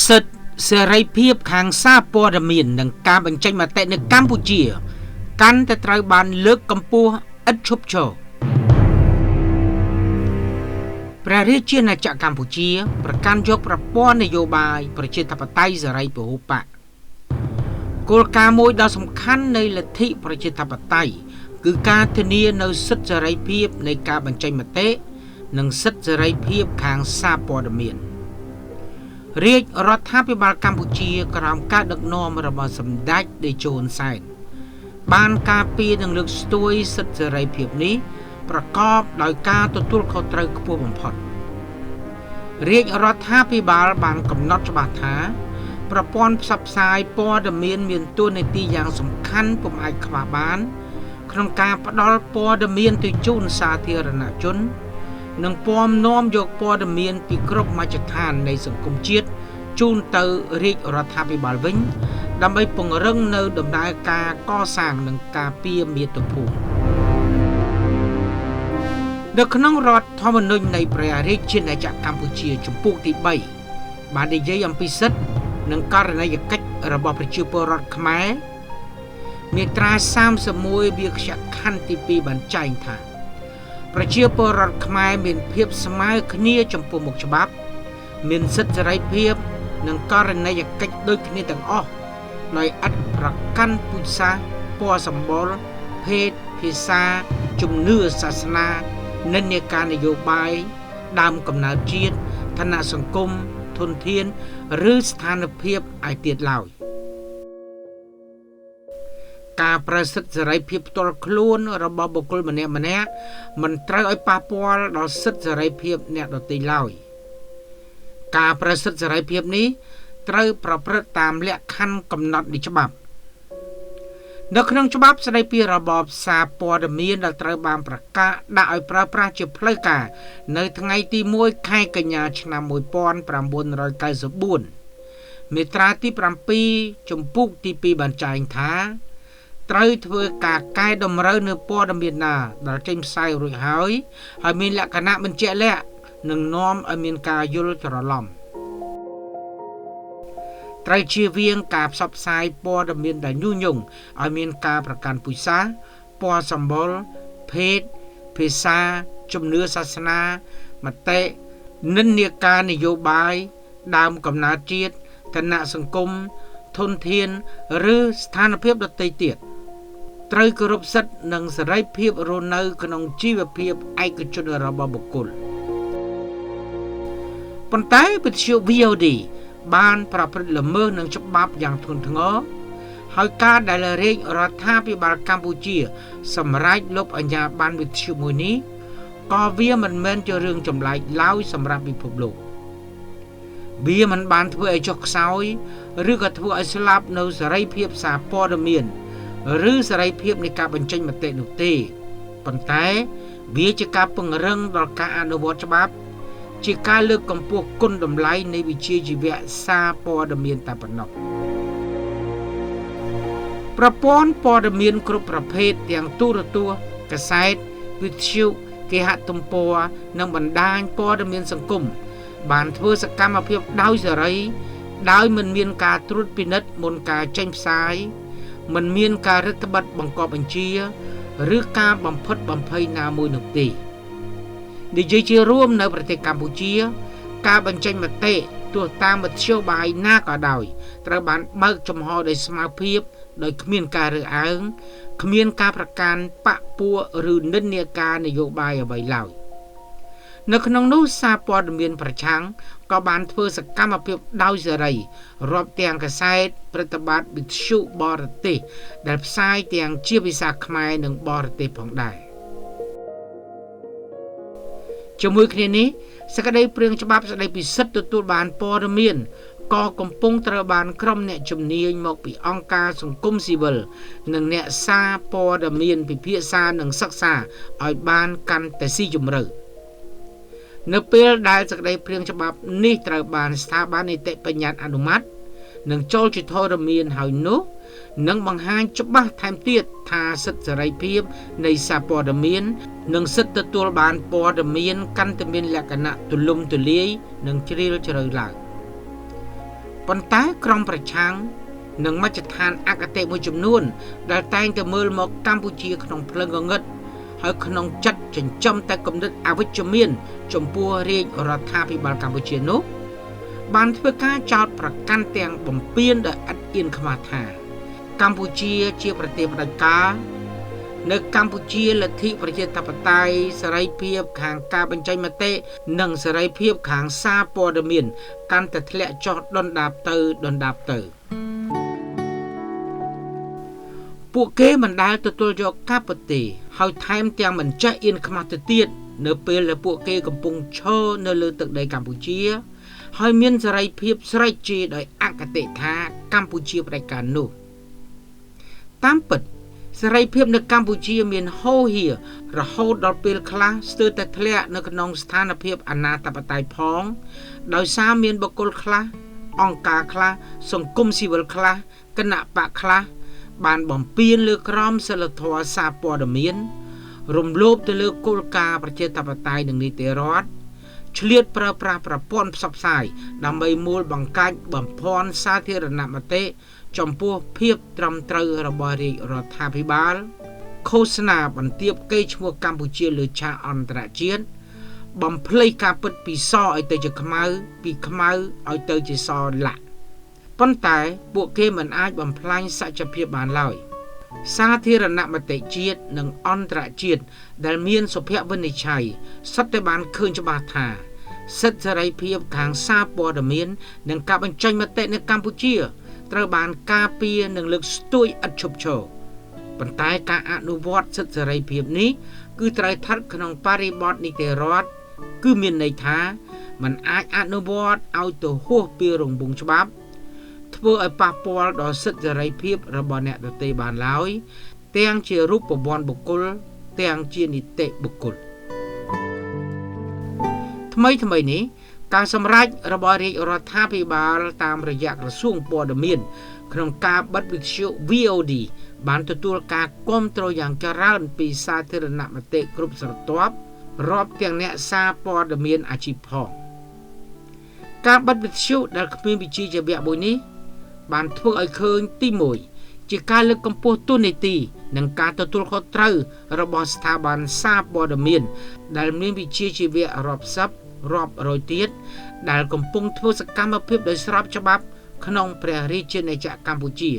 សិទ្ធិសេរីភាពខាងសារព័ត៌មាននិងការបញ្ចេញមតិនៅកម្ពុជា កាន់តែត្រូវបានលើកកម្ពស់ឥតឈប់ឈរព្រះរាជាណាចក្រកម្ពុជា ប្រកាន់យកប្រព័ន្ធនយោបាយប្រជាធិបតេយ្យសេរីពហុបក្សគោលការណ៍មួយដ៏សំខាន់នៃលទ្ធិប្រជាធិបតេយ្យគឺការធានានូវសិទ្ធិសេរីភាពនៃការបញ្ចេញមតិនិងសិទ្ធិសេរីភាពខាងសារព័ត៌មានរាជរដ្ឋាភិបាលកម្ពុជាក្រោមការដឹកនាំរបស់សម្ដេចតេជោហ៊ុនសែនបានការពារនិងលើកស្ទួយសិទ្ធិសេរីភាពនេះប្រកបដោយការទទួលខុសត្រូវខ្ពស់បំផុតរាជរដ្ឋាភិបាលបានកំណត់ច្បាស់ថាប្រព័ន្ធផ្សព្វផ្សាយព័ត៌មានមានតួនាទីយ៉ាងសំខាន់ពុំអាចខ្វះបានក្នុងការផ្ដល់ព័ត៌មានទៅជូនសាធារណជននិងពំនាំយកព័ត៌មានពីគ្រប់មជ្ឈដ្ឋាននៃសង្គមជាតិជូនទៅរាជរដ្ឋាភិបាលវិញដើម្បីពង្រឹងនៅដំណើរការកសាងនិងការពារមាតុភូមិនៅក្នុងរដ្ឋធម្មនុញ្ញនៃព្រះរាជាណាចក្រកម្ពុជាជំពូកទី3បាននិយាយអំពីសិទ្ធិនិងករណីយកិច្ចរបស់ប្រជាពលរដ្ឋខ្មែរមាត្រា31វាក្យខណ្ឌទី2បានចែងថាប្រជាពលរដ្ឋខ្មែរមានភាពស្មើគ្នាចំពោះមុខច្បាប់មានសិទ្ធិសេរីភាពនិងករណីយកិច្ចដូចគ្នាទាំងអស់ដោយឥតប្រកាន់ពូជសាសន៍ពណ៌សម្បុរភេទភាសាជំនឿសាសនានិន្នាការនយោបាយដើមកំណើតជាតិឋានៈសង្គមធនធានឬស្ថានភាពឯទៀតឡើយការប្រើសិទ្ធិសេរីភាពផ្ទាល់ខ្លួនរបស់បុគ្គលម្នាក់ៗមិនត្រូវឲ្យប៉ះពាល់ដល់សិទ្ធិសេរីភាពអ្នកដទៃឡើយការប្រើសិទ្ធិសេរីភាពនេះត្រូវប្រព្រឹត្តតាមលក្ខខណ្ឌកំណត់នៃច្បាប់នៅក្នុងច្បាប់ស្តីពីរបបសារព័ត៌មានដែលត្រូវបានប្រកាសដាក់ឲ្យប្រើប្រាស់ជាផ្លូវការនៅថ្ងៃទី1ខែកញ្ញាឆ្នាំ1994មាត្រាទី7ជំពូកទី2បានចែងថាត្រូវធ្វើការកែតម្រូវនៅព័ត៌មានណាដែលចេញផ្សាយរួចហើយហើយមានលក្ខណៈមិនជាក់លាក់និងនាំឲ្យមានការយល់ច្រឡំត្រូវជៀសវាងការផ្សព្វផ្សាយព័ត៌មានដែលញុះញង់ឲ្យមានការប្រកាន់ពូជសាសន៍ពណ៌សម្បុរភេទភាសាជំនឿសាសនាមតិនិន្នាការនយោបាយដើមកំណើតជាតិឋានៈសង្គមធនធានឬស្ថានភាពដទៃទៀតត្រូវគោរពសិទ្ធិនិងសេរីភាពរស់នៅក្នុងជីវភាពឯកជនរបស់បុគ្គលប៉ុន្តែវិទ្យុ VOD បានប្រព្រឹត្តល្មើសនឹងច្បាប់យ៉ាងធ្ងន់ធ្ងរហើយការដែលរាជរដ្ឋាភិបាលកម្ពុជាសម្រេចលុបអាជ្ញាប័ណ្ណវិទ្យុមួយនេះក៏វាមិនមែនជារឿងចម្លែកឡើយសម្រាប់ពិភពលោកវាមិនបានធ្វើឲ្យចុះខ្សោយឬក៏ធ្វើឲ្យស្លាប់នៅសេរីភាពសារព័ត៌មានឬសេរីភាពនៃការបញ្ចេញមតិនោះទេប៉ុន្តែវាជាការពង្រឹងដល់ការអនុវត្តច្បាប់ជាការលើកកម្ពស់គុណតម្លៃនៃវិជ្ជាជីវៈសារព័ត៌មានតែប៉ុណ្ណោះប្រព័ន្ធព័ត៌មានគ្រប់ប្រភេទទាំងទូរទស្សន៍កាសែតវិទ្យុគេហទំព័រនិងបណ្ដាញព័ត៌មានសង្គមបានធ្វើសកម្មភាពដោយសេរីដោយមិនមានការត្រួតពិនិត្យមុនការចេញផ្សាយមិនមានការរឹតបន្តឹងបង្គាប់បញ្ជាឬការបំផិតបំភ័យណាមួយនោះទេនិយាយជារួមនៅប្រទេសកម្ពុជាការបញ្ចេញមតិទោះតាមមធ្យោបាយណាក៏ដោយត្រូវបានបើកចំហដោយស្មើភាពដោយគ្មានការរើសអើងគ្មានការប្រកាន់បក្សពួកឬនិន្នាការនយោបាយអ្វីឡើយនៅក្នុងនោះសារព័ត៌មានប្រឆាំងក៏បានធ្វើសកម្មភាពដោយសេរីរាប់ទាំងកាសែតព្រឹត្តិបត្រវិទ្យុបរទេសដែលផ្សាយទាំងជាភាសាខ្មែរនិងបរទេសផងដែរជាមួយគ្នានេះសេចក្តីព្រាងច្បាប់ស្តីពីសិទ្ធិទទួលបានព័ត៌មានក៏កំពុងត្រូវបានក្រុមអ្នកជំនាញមកពីអង្គការសង្គមស៊ីវិលនិងអ្នកសារព័ត៌មានពិភាក្សានិងសិក្សាឲ្យបានកាន់តែស៊ីជម្រៅនៅពេលដែលសេចក្តីព្រាងច្បាប់នេះត្រូវបានស្ថាប័ននីតិបញ្ញត្តិអនុម័តនិងចូលជាធរមានហើយនោះនឹងបង្ហាញច្បាស់ថែមទៀតថាសិទ្ធិសេរីភាពនៃសារព័ត៌មាននិងសិទ្ធិទទួលបានព័ត៌មានកាន់តែមានលក្ខណៈទូលំទូលាយនិងជ្រាលជ្រៅឡើង។ ប៉ុន្តែក្រុមប្រឆាំងនិងមជ្ឈដ្ឋានអគតិមួយចំនួនដែលតែងតែមើលមកកម្ពុជាក្នុងភ្លើងងងឹតហើយក្នុងចិត្តចិញ្ចឹមតែគំនិតអវិជ្ជមានចំពោះរាជរដ្ឋាភិបាលកម្ពុជានោះបានធ្វើការចោទប្រកាន់ទាំងបំពានដោយឥតអៀនខ្មាសថាកម្ពុជាជាប្រទេសផ្ដាច់ការនៅកម្ពុជាលទ្ធិប្រជាធិបតេយ្យសេរីភាពខាងការបញ្ចេញមតិនិងសេរីភាពខាងសារព័ត៌មានកាន់តែធ្លាក់ចុះដុនដាបទៅដុនដាបទៅពួកគេមិនដែលទទួលយកការពិតទេហើយថែមទាំងមិនចេះអៀនខ្មាសទៅទៀតនៅពេលដែលពួកគេកំពុងឈរនៅលើទឹកដីកម្ពុជាហើយមានសេរីភាពស្រែកជេរដោយអគតិថាកម្ពុជាផ្ដាច់ការនោះតាមពិតសេរីភាពនៅកម្ពុជាមានហូរហៀរហូតដល់ពេលខ្លះស្ទើរតែធ្លាក់នៅក្នុងស្ថានភាពអនាធិបតេយ្យផងដោយសារមានបុគ្គលខ្លះអង្គការខ្លះសង្គមស៊ីវិលខ្លះគណបក្សខ្លះបានបំពានលើក្រមសីលធម៌សារព័ត៌មានរំលោភទៅលើគោលការណ៍ប្រជាធិបតេយ្យនិងនីតិរដ្ឋឆ្លៀតប្រើប្រាស់ប្រព័ន្ធផ្សព្វផ្សាយដើម្បីមូលបង្កាច់បំភាន់សាធារណមតិចំពោះភាពត្រឹមត្រូវរបស់រាជរដ្ឋាភិបាលឃោសនាបន្ទាបកេរ្តិ៍ឈ្មោះកម្ពុជាលើឆាកអន្តរជាតិបំភ្លៃការពិតពីសឲ្យទៅជាខ្មៅពីខ្មៅឲ្យទៅជាសលាក់ប៉ុន្តែពួកគេមិនអាចបំផ្លាញសច្ចភាពបានឡើយសាធារណមតិជាតិនិងអន្តរជាតិដែលមានសុភវិនិច្ឆ័យសុទ្ធតែបានឃើញច្បាស់ថាសិទ្ធិសេរីភាពខាងសារព័ត៌មាននិងការបញ្ចេញមតិនៅកម្ពុជាត្រូវបានការពារនិងលើកស្ទួយឥតឈប់ឈរប៉ុន្តែការអនុវត្តសិទ្ធិសេរីភាពនេះគឺត្រូវស្ថិតក្នុងបរិបទនីតិរដ្ឋគឺមានន័យថាมันអាចអនុវត្តឲ្យទៅហួសពីរង្វង់ច្បាប់ធ្វើឲ្យប៉ះពាល់ដល់សិទ្ធិសេរីភាពរបស់អ្នកដទៃបានឡើយទាំងជារូបវន្តបុគ្គលទាំងជានីតិបុគ្គលថ្មីៗនេះការសម្រេចរបស់រាជរដ្ឋាភិបាលតាមរយៈក្រសួងព័ត៌មានក្នុងការបិទវិទ្យុ VOD បានទទួលការគាំទ្រយ៉ាងច្រើនពីសាធារណមតិគ្រប់ស្រទាប់រាប់ទាំងអ្នកសារព័ត៌មានអាជីពផងការបិទវិទ្យុដែលគ្មានវិជ្ជាជីវៈមួយនេះបានធ្វើឲ្យឃើញទី1ជាការលើកកម្ពស់តួនាទីនិងការទទួលខុសត្រូវរបស់ស្ថាប័នសារព័ត៌មានដែលមានវិជ្ជាជីវៈរាប់សិបរាប់រយទៀតដែលកំពុងធ្វើសកម្មភាពដោយស្របច្បាប់ក្នុងព្រះរាជាណាចក្រកម្ពុជា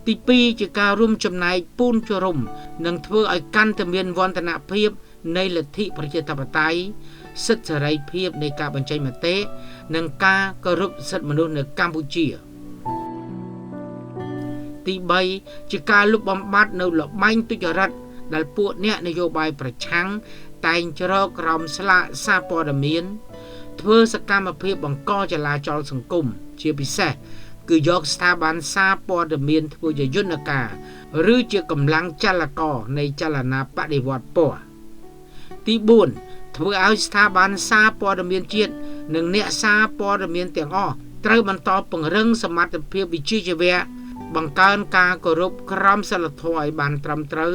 ទី2ជាការរួមចំណែកពូនជរុំនិងធ្វើឲ្យកាន់តែមានវឌ្ឍនភាពនៃលទ្ធិប្រជាធិបតេយ្យសិទ្ធិសេរីភាពនៃការបញ្ចេញមតិនិងការគោរពសិទ្ធិមនុស្សនៅកម្ពុជាទី3ជាការលុបបំបាត់នៅល្បែងទុច្ចរិតដែលពួកអ្នកនយោបាយប្រឆាំងតែងជ្រកក្រោមស្លាកសារព័ត៌មានធ្វើសកម្មភាពបង្កចលាចលសង្គមជាពិសេសគឺយកស្ថាប័នសារព័ត៌មានធ្វើជាយន្តការឬជាកម្លាំងចលករនៃចលនាបដិវត្តពណ៌ទី4ធ្វើឲ្យស្ថាប័នសារព័ត៌មានជាតិនិងអ្នកសារព័ត៌មានទាំងអស់ត្រូវបន្តពង្រឹងសមត្ថភាពវិជ្ជាជីវៈបង្កើនការគោរពក្រមសីលធម៌ឲ្យបានត្រឹមត្រូវ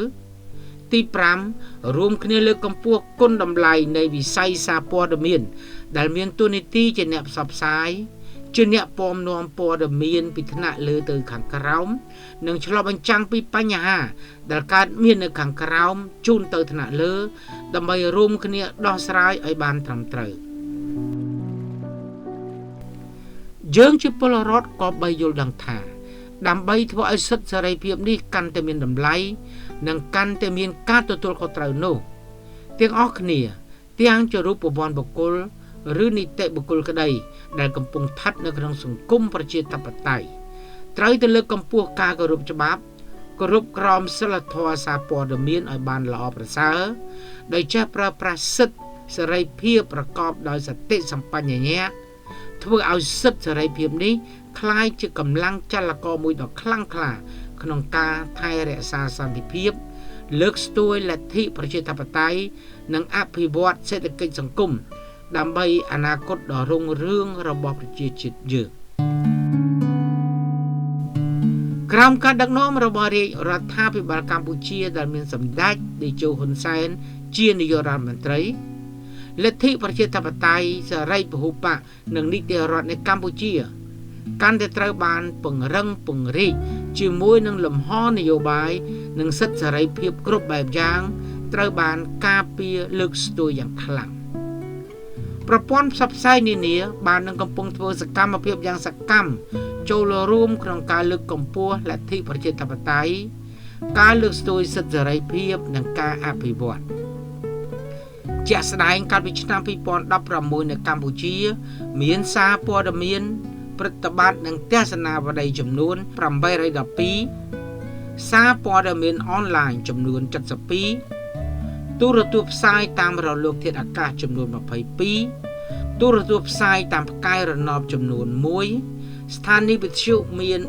ទី5រួមគ្នាលើកកម្ពស់គុណតម្លៃនៃវិស័យសារព័ត៌មានដែលមានតួនាទីជាអ្នកផ្សព្វផ្សាយជាអ្នកពំនាំព័ត៌មានពីថ្នាក់លើទៅខាងក្រោមនិងឆ្លុះបញ្ចាំងពីបញ្ហាដែលកើតមាននៅខាងក្រោមជូនទៅថ្នាក់លើដើម្បីរួមគ្នាដោះស្រាយឲ្យបានត្រឹមត្រូវយើងជាពលរដ្ឋក៏បីយល់ដឹងថាដើម្បីធ្វើឲ្យសិទ្ធិសេរីភាពនេះកាន់តែមានតម្លៃនិងកាន់តែមានការទទួលខុសត្រូវនោះទាំងអស់គ្នាទាំងជារូបវន្តបុគ្គលឬនីតិបុគ្គលក្តីដែលកំពុងស្ថិតនៅក្នុងសង្គមប្រជាធិបតេយ្យត្រូវទៅលើកកម្ពស់ការគោរពច្បាប់គោរពក្រមសីលធម៌សារព័ត៌មានឲ្យបានល្អប្រសើរដោយចេះប្រើប្រាស់សិទ្ធិសេរីភាពប្រកបដោយសតិសម្បជញ្ញៈធ្វើឲ្យសិទ្ធិសេរីភាពនេះក្លាយជាកម្លាំងចលករមួយដ៏ខ្លាំងក្លាក្នុងការថែរក្សាសន្តិភាពលើកស្ទួយលទ្ធិប្រជាធិបតេយ្យនិងអភិវឌ្ឍសេដ្ឋកិច្ចសង្គមដើម្បីអនាគតដ៏រុងរឿងរបស់ប្រជាជាតិយើងក្រោមការដឹកនាំរបស់រាជរដ្ឋាភិបាលកម្ពុជាដែលមានសម្ដេចតេជោហ៊ុនសែនជានាយករដ្ឋមន្ត្រីលទ្ធិប្រជាធិបតេយ្យសេរីពហុបក្សនិងនីតិរដ្ឋនៅកម្ពុជា កាន់តែត្រូវបានពង្រឹងពង្រីកជាមួយនឹងលំហនយោបាយនិងសិទ្ធិសេរីភាពគ្រប់បែបយ៉ាងត្រូវបានការពារលើកស្ទួយយ៉ាងខ្លាំងប្រព័ន្ធផ្សព្វផ្សាយនានាបាននឹងកំពុងធ្វើសកម្មភាពយ៉ាងសកម្មចូលរួមក្នុងការលើកកម្ពស់លទ្ធិប្រជាធិបតេយ្យការលើកស្ទួយសិទ្ធិសេរីភាពនិងការអភិវឌ្ឍជាក់ស្ដែងកាលពីឆ្នាំ2016នៅកម្ពុជាមានសារព័ត៌មានព្រឹត្តិបត្រនិងទស្សនាវដ្តីចំនួន812សារព័ត៌មានអនឡាញចំនួន72ទូរទស្សន៍ផ្សាយតាមរលកធាតុអាកាសចំនួន22ទូរទស្សន៍ផ្សាយតាមផ្កាយរណបចំនួន1ស្ថានីយវិទ្យុមាន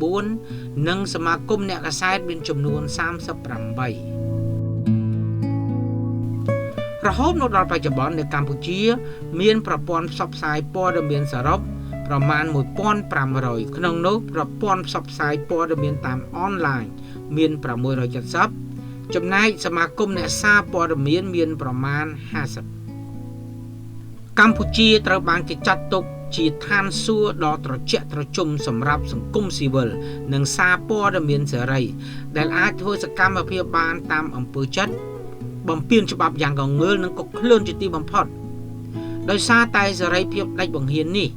334និងសមាគមអ្នកកាសែតមានចំនួន38រហូតមកដល់បច្ចុប្បន្ននៅកម្ពុជាមានប្រព័ន្ធផ្សព្វផ្សាយព័ត៌មានសរុបប្រមាណ1500ក្នុងនោះប្រព័ន្ធផ្សព្វផ្សាយព័ត៌មានតាមអនឡាញមាន670ចំណែកសមាគមអ្នកសារព័ត៌មានមានប្រមាណ50កម្ពុជាត្រូវបានគេចាត់ទុកជាឋានសួគ៌ដ៏ត្រជាក់ត្រជុំសម្រាប់សង្គមស៊ីវិលនិងសារព័ត៌មានសេរីដែលអាចធ្វើសកម្មភាពបានតាមអំពើចិត្តបំពានច្បាប់យ៉ាងកងើលនិងកុកក្លឿនជាទីបំផុតដោយសារតែសេរីភាពដាច់បង្ហៀននេះ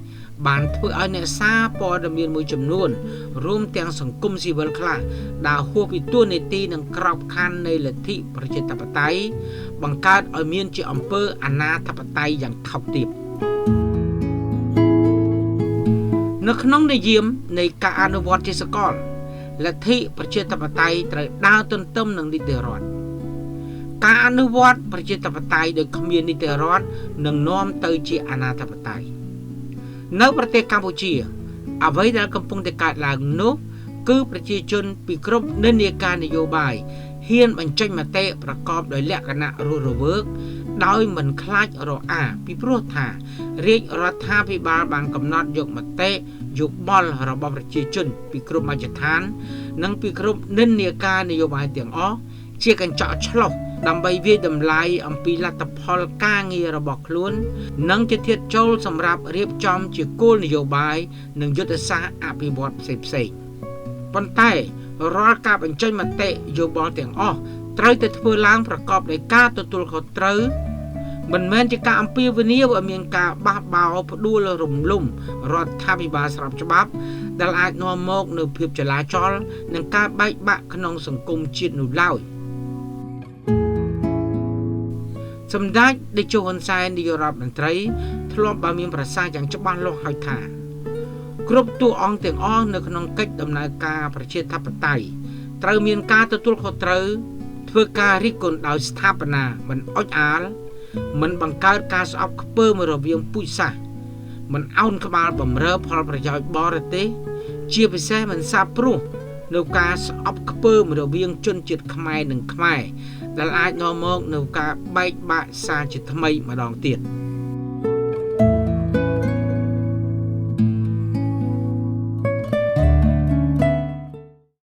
បានធ្វើឲ្យអ្នកសារព័ត៌មានមួយចំនួនរួមទាំងសង្គមស៊ីវិលខ្លះដើរហួសពីតួនាទីនិងក្របខ័ណ្ឌនៃលទ្ធិប្រជាធិបតេយ្យបង្កើតឲ្យមានជាអំពើអនាធិបតេយ្យយ៉ាងថោកទាបនៅក្នុងនិយមនៃការអនុវត្តជាសកលលទ្ធិប្រជាធិបតេយ្យត្រូវដើរទន្ទឹមនឹងនីតិរដ្ឋការអនុវត្តប្រជាធិបតេយ្យដោយគ្មាននីតិរដ្ឋនឹងនាំទៅជាអនាធិបតេយ្យនៅប្រទេសកម្ពុជាអ្វីដែលកំពុងតែកើតឡើងនោះគឺប្រជាជនពីគ្រប់និន្នាការនយោបាយហ៊ានបញ្ចេញមតិប្រកបដោយលក្ខណៈរស់រវើកដោយមិនខ្លាចរអាពីព្រោះថារាជរដ្ឋាភិបាលបានកំណត់យកមតិយោបល់របស់ប្រជាជនពីគ្រប់មជ្ឈដ្ឋាននិងពីគ្រប់និន្នាការនយោបាយទាំងអស់ជាកញ្ចក់ឆ្លុះដើម្បីវាយតម្លៃអំពីលទ្ធផលការងាររបស់ខ្លួននិងជាធាតុចូលសម្រាប់រៀបចំជាគោលនយោបាយនិងយុទ្ធសាស្ត្រអភិវឌ្ឍផ្សេងៗប៉ុន្តែរាល់ការបញ្ចេញមតិយោបល់ទាំងអស់ត្រូវតែធ្វើឡើងប្រកបដោយការទទួលខុសត្រូវមិនមែនជាការអំពាវនាវឲ្យមានការបះបោរផ្ដួលរំលំរដ្ឋាភិបាលស្របច្បាប់ដែលអាចនាំមកនូវភាពចលាចលនិងការបែកបាក់ក្នុងសង្គមជាតិនោះឡើយសម្ដេចតេជោហ៊ុនសែននាយករដ្ឋមន្ត្រីធ្លាប់បានមានប្រសាសន៍យ៉ាងច្បាស់លាស់ហើយថាគ្រប់តួអង្គទាំងអស់នៅក្នុងកិច្ចដំណើរការប្រជាធិបតេយ្យត្រូវមានការទទួលខុសត្រូវធ្វើការរិះគន់ដោយស្ថាបនាមិនអុចអាលមិនបង្កើតការស្អប់ខ្ពើមរវាងពូជសាសន៍មិនអោនក្បាលបំរើផលប្រយោជន៍បរទេសជាពិសេសមិនសាបព្រោះនៅការស្អប់ខ្ពើមរវាងជនជាតិខ្មែរនិងខ្មែរដែលអាចនាំមកនូវការបែកបាក់សាជាថ្មីម្ដងទៀត។